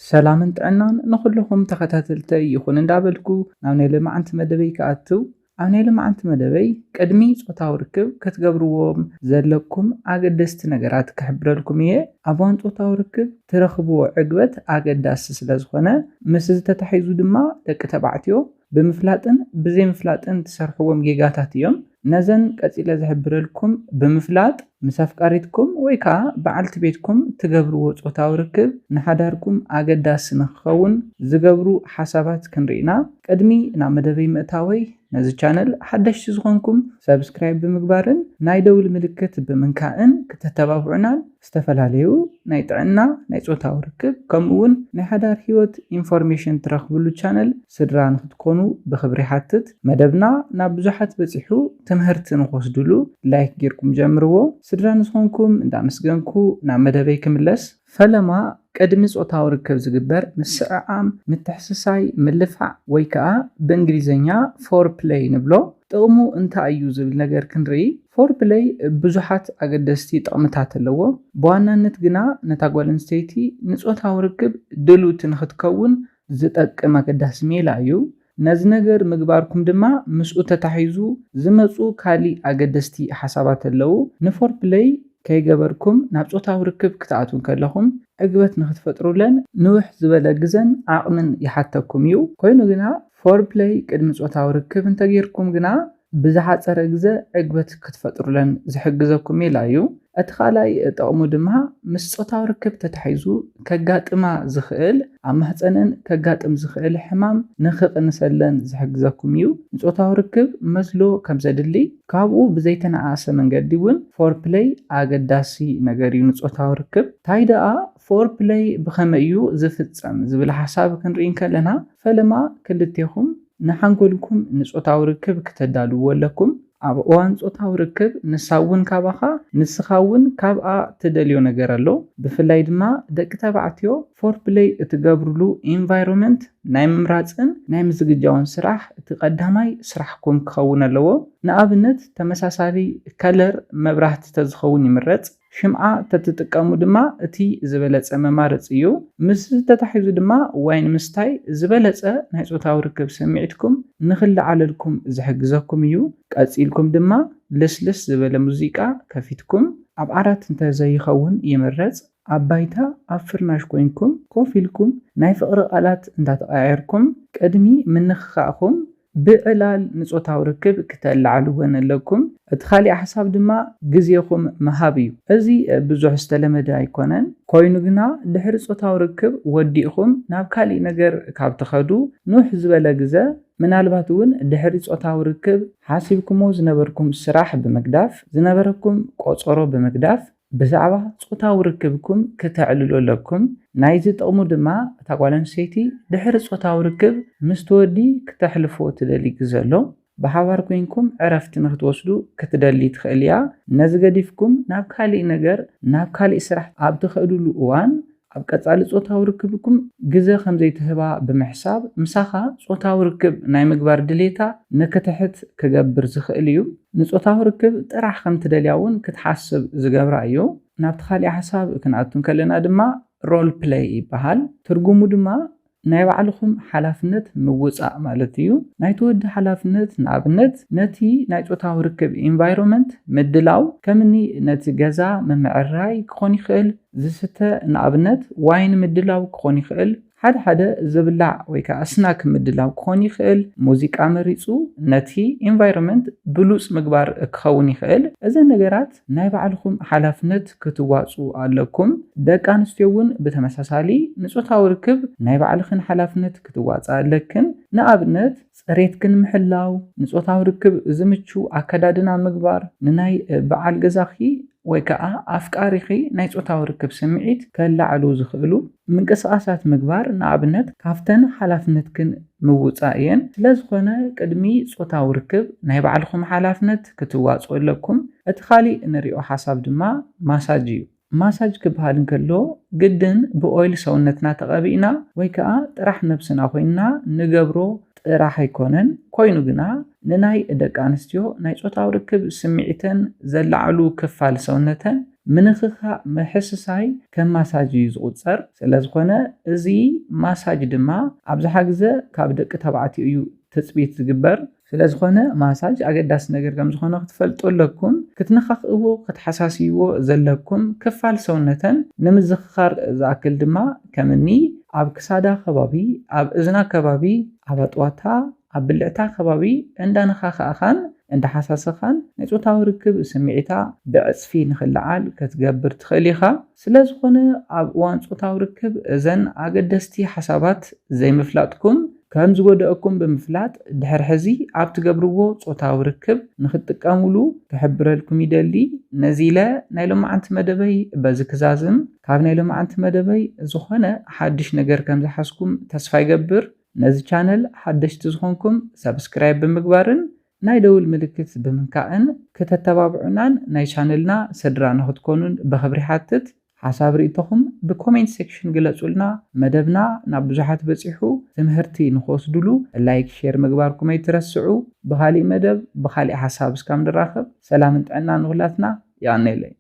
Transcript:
ሰላምን ጥዕናን ንኹልኹም ተኸታተልተይ ይኹን እንዳበልኩ ናብ ናይ ሎማዓንቲ መደበይ ክኣትው። ኣብ ናይ ሎማዓንቲ መደበይ ቅድሚ ጾታዊ ርክብ ክትገብርዎም ዘለኩም ኣገደስቲ ነገራት ክሕብረልኩም እየ። ኣብ እዋን ጾታዊ ርክብ ትረኽብዎ ዕግበት ኣገዳሲ ስለ ዝኾነ፣ ምስ ዝተታሒዙ ድማ ደቂ ተባዕትዮ ብምፍላጥን ብዘይምፍላጥን ትሰርሕዎም ጌጋታት እዮም። ነዘን ቀጺለ ዝሕብረልኩም ብምፍላጥ ምስ ኣፍቃሪትኩም ወይ ከዓ በዓልቲ ቤትኩም ትገብርዎ ጾታዊ ርክብ ንሓዳርኩም ኣገዳሲ ንክኸውን ዝገብሩ ሓሳባት ክንርኢና። ቅድሚ ናብ መደበይ ምእታወይ ነዚ ቻነል ሓደሽቲ ዝኾንኩም ሰብስክራይብ ብምግባርን ናይ ደውል ምልክት ብምንካእን ክተተባብዑናን ዝተፈላለዩ ናይ ጥዕና፣ ናይ ጾታዊ ርክብ ከምኡ እውን ናይ ሓዳር ህይወት ኢንፎርሜሽን ትረኽብሉ ቻነል ስድራ ንክትኮኑ ብኽብሪ ሓትት። መደብና ናብ ብዙሓት በጺሑ ትምህርቲ ንክወስድሉ ላይክ ጌርኩም ጀምርዎ። ስድራ ንዝኾንኩም እንዳመስገንኩ ናብ መደበይ ክምለስ። ፈለማ ቅድሚ ጾታዊ ርክብ ዝግበር ምስዕዓም፣ ምትሕስሳይ፣ ምልፋዕ ወይ ከዓ ብእንግሊዝኛ ፎር ፕለይ ንብሎ። ጥቕሙ እንታይ እዩ ዝብል ነገር ክንርኢ። ፎር ፕለይ ብዙሓት ኣገደስቲ ጥቕምታት ኣለዎ። ብዋናነት ግና ነታ ጓል ኣንስተይቲ ንጾታዊ ርክብ ድልውቲ ንክትከውን ዝጠቅም ኣገዳሲ ሜላ እዩ። ነዚ ነገር ምግባርኩም ድማ ምስኡ ተታሒዙ ዝመፁ ካሊእ ኣገደስቲ ሓሳባት ኣለዉ። ንፎር ፕለይ ከይገበርኩም ናብ ጾታዊ ርክብ ክትኣትዉ ከለኹም ዕግበት ንክትፈጥሩለን ንውሕ ዝበለ ግዘን ዓቕምን ይሓተኩም እዩ። ኮይኑ ግና ፎር ፕለይ ቅድሚ ጾታዊ ርክብ እንተጌርኩም ግና ብዝሓፀረ ግዘ ዕግበት ክትፈጥሩለን ዝሕግዘኩም ሜላ እዩ። እቲ ካልኣይ ጥቕሙ ድማ ምስ ጾታዊ ርክብ ተታሒዙ ከጋጥማ ዝኽእል፣ ኣብ ማህፀነን ከጋጥም ዝኽእል ሕማም ንክቕንሰለን ዝሕግዘኩም እዩ። ንጾታዊ ርክብ መዝሎ ከም ዘድሊ፣ ካብኡ ብዘይተነኣሰ መንገዲ እውን ፎር ፕለይ ኣገዳሲ ነገር እዩ ንጾታዊ ርክብ። እንታይ ደኣ ፎር ፕለይ ብኸመይ እዩ ዝፍጸም ዝብል ሓሳብ ክንርኢ እንከለና፣ ፈለማ ክልቴኹም ንሓንጎልኩም ንጾታዊ ርክብ ክተዳልውዎ ኣለኩም። ኣብ እዋን ጾታዊ ርክብ ንሳ እውን ካባኻ፣ ንስኻ እውን ካብኣ ትደልዮ ነገር ኣሎ። ብፍላይ ድማ ደቂ ተባዕትዮ ፎር ፕለይ እትገብርሉ ኢንቫይሮንመንት ናይ ምምራጽን ናይ ምዝግጃውን ስራሕ እቲ ቀዳማይ ስራሕኩም ክኸውን ኣለዎ። ንኣብነት ተመሳሳሊ ከለር መብራህቲ ተዝኸውን ይምረጽ። ሽምዓ ተትጥቀሙ ድማ እቲ ዝበለጸ መማረጺ እዩ። ምስ ተታሒዙ ድማ ዋይን ምስታይ ዝበለጸ ናይ ጾታዊ ርክብ ስምዒትኩም ንክለዓለልኩም ዝሕግዘኩም እዩ። ቀጺልኩም ድማ ልስልስ ዝበለ ሙዚቃ ከፊትኩም፣ ኣብ ዓራት እንተዘይኸውን ይምረጽ፣ ኣብ ባይታ ኣብ ፍርናሽ ኮይንኩም ኮፍ ኢልኩም ናይ ፍቕሪ ቃላት እንዳተቐያየርኩም ቅድሚ ምንኽኻእኩም ብዕላል ንጾታዊ ርክብ ክተለዓልወን ኣለኩም። እቲ ካሊእ ሓሳብ ድማ ግዜኹም ምሃብ እዩ። እዚ ብዙሕ ዝተለመደ ኣይኮነን። ኮይኑ ግና ድሕሪ ጾታዊ ርክብ ወዲእኹም ናብ ካሊእ ነገር ካብ ትኸዱ ንውሕ ዝበለ ግዘ፣ ምናልባት እውን ድሕሪ ጾታዊ ርክብ ሓሲብኩሞ ዝነበርኩም ስራሕ ብምግዳፍ፣ ዝነበረኩም ቆጸሮ ብምግዳፍ ብዛዕባ ጾታዊ ርክብኩም ክተዕልሉ ኣለኩም። ናይዚ ጥቕሙ ድማ እታ ጓል ኣንስተይቲ ድሕሪ ጾታዊ ርክብ ምስቲ ወዲ ክተሕልፎ ትደሊ ግዘ ኣሎ። ብሓባር ኮይንኩም ዕረፍቲ ንክትወስዱ ክትደሊ ትኽእል እያ። ነዚ ገዲፍኩም ናብ ካሊእ ነገር፣ ናብ ካሊእ ስራሕ ኣብ ትኸድሉ እዋን ኣብ ቀጻሊ ጾታዊ ርክብኩም ግዘ ከም ዘይትህባ ብምሕሳብ ምሳኻ ጾታዊ ርክብ ናይ ምግባር ድሌታ ንክትሕት ክገብር ዝኽእል እዩ። ንጾታዊ ርክብ ጥራሕ ከም ትደልያ እውን ክትሓስብ ዝገብራ እዩ። ናብቲ ካሊእ ሓሳብ ክንኣቱ እንከለና ድማ ሮል ፕለይ ይበሃል። ትርጉሙ ድማ ናይ ባዕልኹም ሓላፍነት ምውጻእ ማለት እዩ። ናይቲ ወዲ ሓላፍነት ንኣብነት ነቲ ናይ ጾታዊ ርክብ ኢንቫይሮንመንት ምድላው፣ ከምኒ ነቲ ገዛ ምምዕራይ ክኾን ይኽእል፣ ዝስተ ንኣብነት ዋይን ምድላው ክኾን ይኽእል፣ ሓደ ሓደ ዝብላዕ ወይ ከዓ ስናክ ምድላው ክኾን ይኽእል፣ ሙዚቃ መሪጹ ነቲ ኢንቫይሮንመንት ብሉጽ ምግባር ክኸውን ይኽእል። እዘን ነገራት ናይ ባዕልኹም ሓላፍነት ክትዋጽኡ ኣለኩም። ደቂ ኣንስትዮ እውን ብተመሳሳሊ ንጾታዊ ርክብ ናይ ባዕልኽን ሓላፍነት ክትዋጽኣ ኣለክን። ንኣብነት ጽሬትክን ምሕላው፣ ንጾታዊ ርክብ ዝምቹ ኣከዳድና ምግባር፣ ንናይ በዓል ገዛኺ ወይ ከዓ ኣፍቃሪኺ ናይ ጾታዊ ርክብ ስምዒት ከለዓዕሉ ዝኽእሉ ምንቅስቓሳት ምግባር ንኣብነት ካብተን ሓላፍነትክን ምውጻእ እየን። ስለ ዝኾነ ቅድሚ ጾታዊ ርክብ ናይ ባዕልኹም ሓላፍነት ክትዋጽኡ ኣለኩም። እቲ ካሊእ ንሪኦ ሓሳብ ድማ ማሳጅ እዩ። ማሳጅ ክበሃል እንከሎ ግድን ብኦይል ሰውነትና ተቐቢእና ወይ ከዓ ጥራሕ ነብስና ኮይንና ንገብሮ ጥራሕ ኣይኮነን። ኮይኑ ግና ንናይ ደቂ ኣንስትዮ ናይ ጾታዊ ርክብ ስምዒተን ዘለዓዕሉ ክፋል ሰውነተን ምንኽኻእ፣ ምሕስሳይ ከም ማሳጅ እዩ ዝቑጸር። ስለዝኾነ እዚ ማሳጅ ድማ ኣብዝሓ ግዘ ካብ ደቂ ተባዕትዮ እዩ ትፅቢት ዝግበር። ስለዝኾነ ማሳጅ ኣገዳሲ ነገር ከም ዝኾነ ክትፈልጡ ኣለኩም። ክትነኻኽእዎ፣ ክትሓሳስይዎ ዘለኩም ክፋል ሰውነተን ንምዝኽኻር ዝኣክል ድማ ከምኒ ኣብ ክሳዳ ከባቢ፣ ኣብ እዝና ከባቢ፣ ኣብ ኣጥዋታ፣ ኣብ ብልዕታ ከባቢ እንዳነኻኸእኻን እንዳሓሳሰኻን ናይ ፆታዊ ርክብ ስምዒታ ብዕፅፊ ንኽለዓል ክትገብር ትኽእል ኢኻ። ስለዝኾነ ኣብ እዋን ፆታዊ ርክብ እዘን ኣገደስቲ ሓሳባት ዘይምፍላጥኩም ከም ዝጎደእኩም ብምፍላጥ ድሕሪ ሕዚ ኣብ ትገብርዎ ፆታዊ ርክብ ንኽትጥቀምሉ ክሕብረልኩም ይደሊ። ነዚ ኢለ ናይ ሎማዓንቲ መደበይ በዚ ክዛዝም። ካብ ናይ ሎማዓንቲ መደበይ ዝኾነ ሓድሽ ነገር ከም ዝሓዝኩም ተስፋ ይገብር። ነዚ ቻነል ሓደሽቲ ዝኾንኩም ሰብስክራይብ ብምግባርን ናይ ደውል ምልክት ብምንካእን ክተተባብዑናን ናይ ቻነልና ስድራ ንኽትኮኑን ብኽብሪ ሓትት። ሓሳብ ርእይቶኹም ብኮሜንት ሴክሽን ግለጹልና። መደብና ናብ ብዙሓት በጺሑ ትምህርቲ ንኽወስዱሉ ላይክ፣ ሼር ምግባርኩም ኣይትረስዑ። ብኻሊእ መደብ ብኻሊእ ሓሳብ እስካብ ንራኸብ ሰላምን ጥዕናን ንኹላትና። የቐንየለይ።